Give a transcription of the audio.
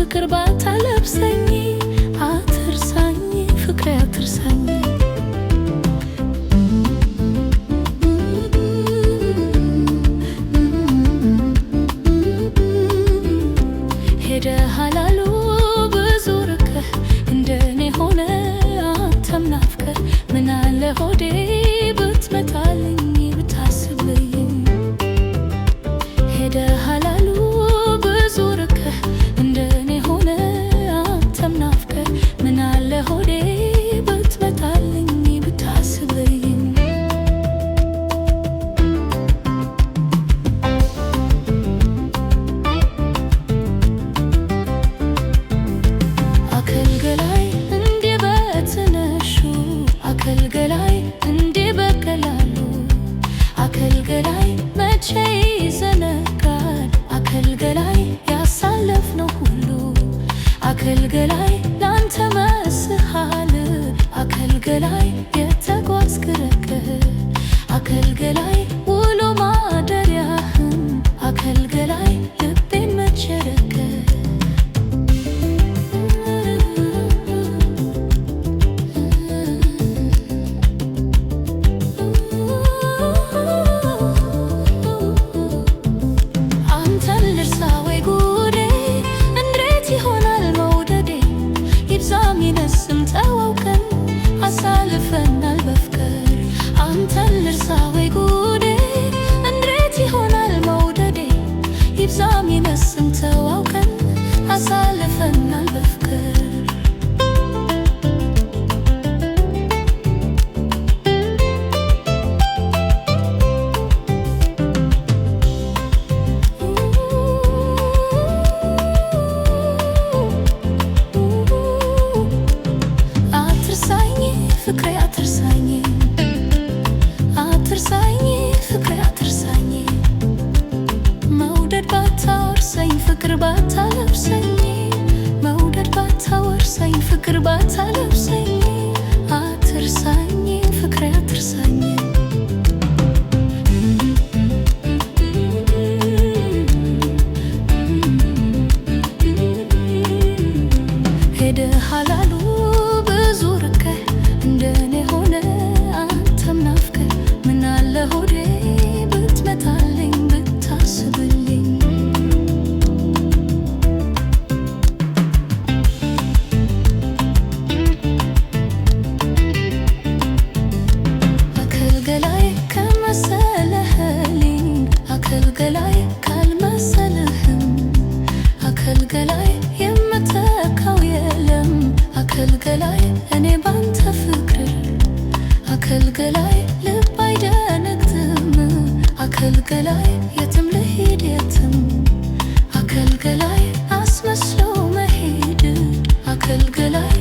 ፍቅር ባታለብሰኝ አትርሳኝ ፍቅሬ አትርሳኝ። ሄደሃል አሉ ብዙ ርቀህ፣ እንደኔ ሆነ አንተም ናፍቀህ፣ ምናለ ሆዴ ብትመጣልኝ ብታስብልኝ። ሄደሃል አሉ ብዙ ርቀህ፣ እንደኔ ሆነ አንተም ናፍቀህ፣ ምናለ ሆዴ ብትመጣልኝ ብታስብልኝ። አከልገላይ እንዲህ በትንሹ፣ አከልገላይ እንዲህ በቀላሉ፣ አከልገላይ መቼ ይዘነጋል፣ አከልገላይ ያሳለፍነው ሁሉ፣ አከልገላይ ላንተ መስሃል፣ አከልገላይ የተጓዝክ ርቀህ፣ አከልገላይ ውሎ ማደሪያህን፣ አከልገላይ ልቤን መቼ ረከህ። አንተን ልርሳ ወይ ጉዴ፣ እንዴት ይሆናል መውደዴ? ይብዛም ይነስም ተዋውቀን አሳልፈናል በፍቅር። አንተን ልርሳ ወይ ጉዴ፣ እንዴት ይሆናል መውደዴ? ይብዛም ይነስም ተዋውቀን አሳልፈናል በፍቅር። አትርሳኝ ፍቅሬ አትርሳኝ፣ አትርሳኝ ፍቅሬ አትርሳኝ፣ መውደድ ባታወርሰኝ ፍቅር ባታለብሰኝ፣ መውደድ ባታወርሰኝ ፍቅር ባታለብሰኝ፣ አትርሳኝ ፍቅሬ አትርሳኝ። ሄደሃል አሉ ብዙ ርቀህ፣ እንደኔ ሆነ አንተም ናፍቀህ፣ ምናለ ሆዴ ብትመጣልኝ ብታስብልኝ። አከልገላይ ከመሰለህልኝ፣ አከልገላይ ካልመሰለህም፣ አከልገላይ የምተካው የለም፣ አከልገላይ እኔ ባንተ ፍቅር፣ አከልገላይ ልብ አይደነግጥም፣ አከልገላይ የትም ልሂድ የትም፣ አከልገላይ አስመስሎ መሄድ፣ አከልገላይ